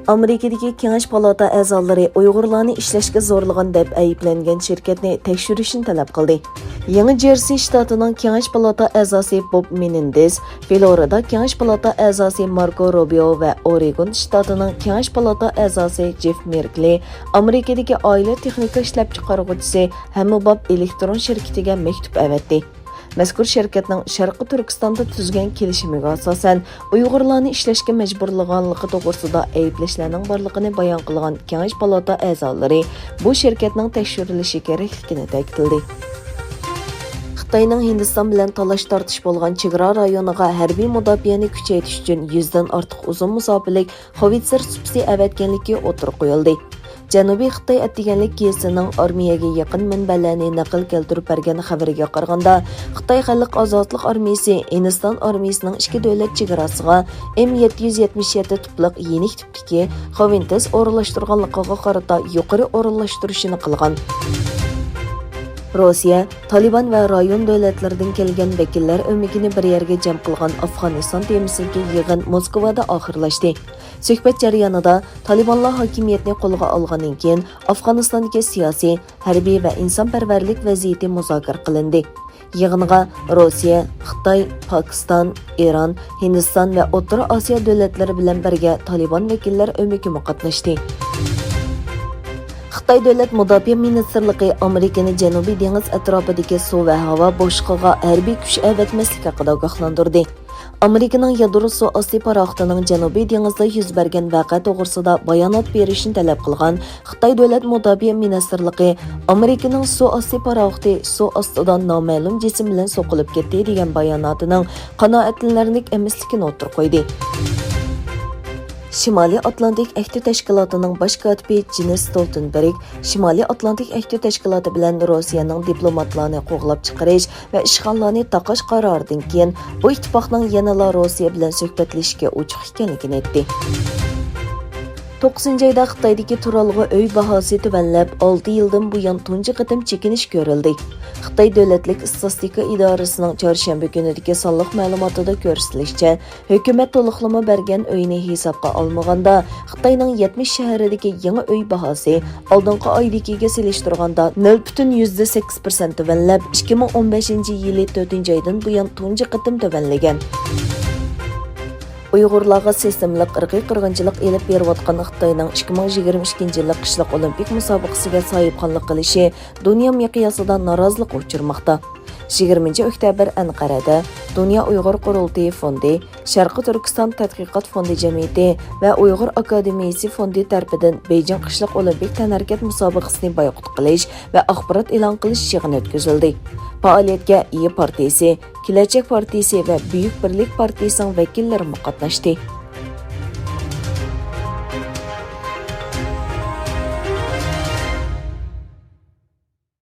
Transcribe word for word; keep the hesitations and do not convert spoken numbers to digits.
ئامېرىكىدىكى كېڭەش پالاتا ئەزالىرى ئۇيغۇرلارنى ئىشلەشكە زورلىغان دەپ ئەيىبلەنگەن شىركەتنى تەكشۈرۈشنى تەلەپ قىلدى. يېڭى جېرسى شتاتىنىڭ كېڭەش پالاتا ئەزاسى بوب مېنېندېز، فلورىدا كېڭەش پالاتا ئەزاسى ماركو روبىيو ۋە ئورېگون شتاتىنىڭ كېڭەش پالاتا ئەزاسى جېف مېركلى ئامېرىكىدىكى ئائىلە تېخنىكا ئىشلەپچىقارغۇچىسى ھەممىباب ئېلېكترون شىركىتىگە مەكتۇپ ئەۋەتتى. مەزكۇر شىركەتنىڭ شەرقىي تۈركىستاندا تۈزگەن كېلىشىمىگە ئاساسەن، ئۇيغۇرلارنى ئىشلەشكە مەجبۇرلىغانلىقى توغرىسىدا ئەيىبلەشلەرنىڭ بارلىقىنى بايان قىلغان كېڭەش پالاتا ئەزالىرى بۇ شىركەتنىڭ تەكشۈرۈلۈشى كېرەكلىكىنى تەكىتلىدى. خىتاينىڭ ھىندىستان بىلەن تالاش-تارتىش بولغان چېگرا رايونىغا ھەربىي مۇداپىئەنى كۈچەيتىش ئۈچۈن يۈزدىن ئارتۇق ئۇزۇن مۇساپىلىك خوۋىتسېر سۇپىسى ئەۋەتكەنلىكى ئوتتۇرىغا قويۇلدى. جەنۇبىي خىتاي ئەتىگەنلىك گېزىتىنىڭ ئارمىيەگە يېقىن مەنبەلەرنى نەقىل كەلتۈرۈپ بەرگەن خەۋىرىگە قارىغاندا، خىتاي خەلق ئازادلىق ئارمىيىسى ھىندىستان ئارمىيىسىنىڭ ئىككى دۆلەت چېگراسىغا ئېم يەتتە يۈز يەتمىش يەتتە تىپلىق يېنىك تىپتىكى خوۋىنتېس ئورۇنلاشتۇرغانلىقىغا قارىتا يۇقىرى ئورۇنلاشتۇرۇشىنى قىلغان. روسىيە، تالىبان ۋە رايون دۆلەتلىرىدىن كەلگەن ۋەكىللەر ئۆمىكىنى بىر يەرگە جەم قىلغان ئافغانىستان تېمىسىدىكى يىغىن موسكۋادا ئاخىرلاشتى. سۆھبەت جەريانىدا تالىبانلار ھاكىمىيەتنى قولغا ئالغاندىن كېيىن، ئافغانىستاندىكى سىياسىي، ھەربىي ۋە ئىنسانپەرۋەرلىك ۋەزىيىتى مۇزاكىرە قىلىندى. يىغىنغا روسىيە، خىتاي، پاكىستان، ئىران، ھىندىستان ۋە ئوتتۇرا ئاسىيا دۆلەتلىرى بىلەن بىرگە تالىبان ۋەكىللەر ئۆمىكىمۇ قاتناشتى. خىتاي دۆلەت مۇداپىئە مىنىستىرلىقى ئامېرىكىنى جەنۇبىي دېڭىز ئەتراپىدىكى سۇ ۋە ھاۋا بوشلۇقىغا ھەربىي كۈچ ئەۋەتمەسلىك ھەققىدە ئاگاھلاندۇردى. ئامېرىكىنىڭ يادرو سۇ ئاستى پاراخوتىنىڭ جەنۇبىي دېڭىزدا يۈز بەرگەن ۋەقە توغرىسىدا بايانات بېرىشنى تەلەپ قىلغان خىتاي دۆلەت مۇداپىئە مىنىستىرلىقى ئامېرىكىنىڭ سۇ ئاستى پاراخوتى سۇ ئاستىدا نامەلۇم جىسىم بىلەن سوقۇلۇپ كەتتى دېگەن باياناتىنىڭ قانائەتلىنەرلىك ئەمەسلىكىنى ئوتتۇرىغا قويدى. شىمالىي ئاتلانتىك ئەھدى تەشكىلاتىنىڭ باش كاتىپى جېنس ستولتېنبېرگ شىمالىي ئاتلانتىك ئەھدى تەشكىلاتى بىلەن روسىيەنىڭ دىپلوماتلارنى قوغلاپ چىقىرىش ۋە ئىشغاللارنى تاقاش قارارىدىن كېيىن، بۇ ئىتتىپاقنىڭ يەنىلا روسىيە بىلەن سۆھبەتلىشىشكە ئوچۇق ئىكەنلىكىنى ئېيتتى. توققۇزىنچى ئايدا خىتايدىكى تۇرالغۇ ئۆي باھاسى تۆۋەنلەپ، ئالتە يىلدىن بۇيان تۇنجى قېتىم چېكىنىش كۆرۈلدى. خىتاي دۆلەتلىك ئىستاتىستىكا ئىدارىسىنىڭ چارشەنبە كۈنىدىكى سانلىق مەلۇماتىدا كۆرسىتىلىشىچە، ھۆكۈمەت تولۇقلىما بەرگەن ئۆينى ھېسابقا ئالمىغاندا، خىتاينىڭ يەتمىش شەھىرىدىكى يېڭى ئۆي باھاسى ئالدىنقى ئايدىكىگە سېلىشتۇرغاندا نۆل پۈتۈن يۈزدە سەككىز پىرسەنت تۆۋەنلەپ، ئىككى مىڭ ئون بەشىنچى يىلى تۆتىنچى ئايدىن بۇيان تۇنجى قېتىم تۆۋەنلىگەن. ئۇيغۇرلارغا سىستېمىلىق ئىرقىي قىرغىنچىلىق ئېلىپ بېرىۋاتقان خىتاينىڭ ئىككى مىڭ يىگىرمە ئىككىنچى يىللىق قىشلىق ئولىمپىك مۇسابىقىسىگە ساھىبخانلىق قىلىشى دۇنيا مىقياسىدا نارازىلىققا ئۇچرىماقتا. يىگىرمىنچى ئۆكتەبىر ئەنقەرەدە دۇنيا ئۇيغۇر قۇرۇلتىيى فوندى، شەرقىي تۈركىستان تەتقىقات فوندى جەمئىيىتى ۋە ئۇيغۇر ئاكادېمىيىسى فوندى تەرىپىدىن بېيجىڭ قىشلىق ئولىمپىك تەنھەرىكەت مۇسابىقىسىنى بايقۇت قىلىش ۋە ئاخبارات ئېلان قىلىش يىغىنى ئۆتكۈزۈلدى. پائالىيەتكە ئىيى پارتىيىسى، كېلەچەك پارتىيىسى ۋە بۈيۈك بىرلىك پارتىيىسىنىڭ ۋەكىللىرىمۇ قاتناشتى.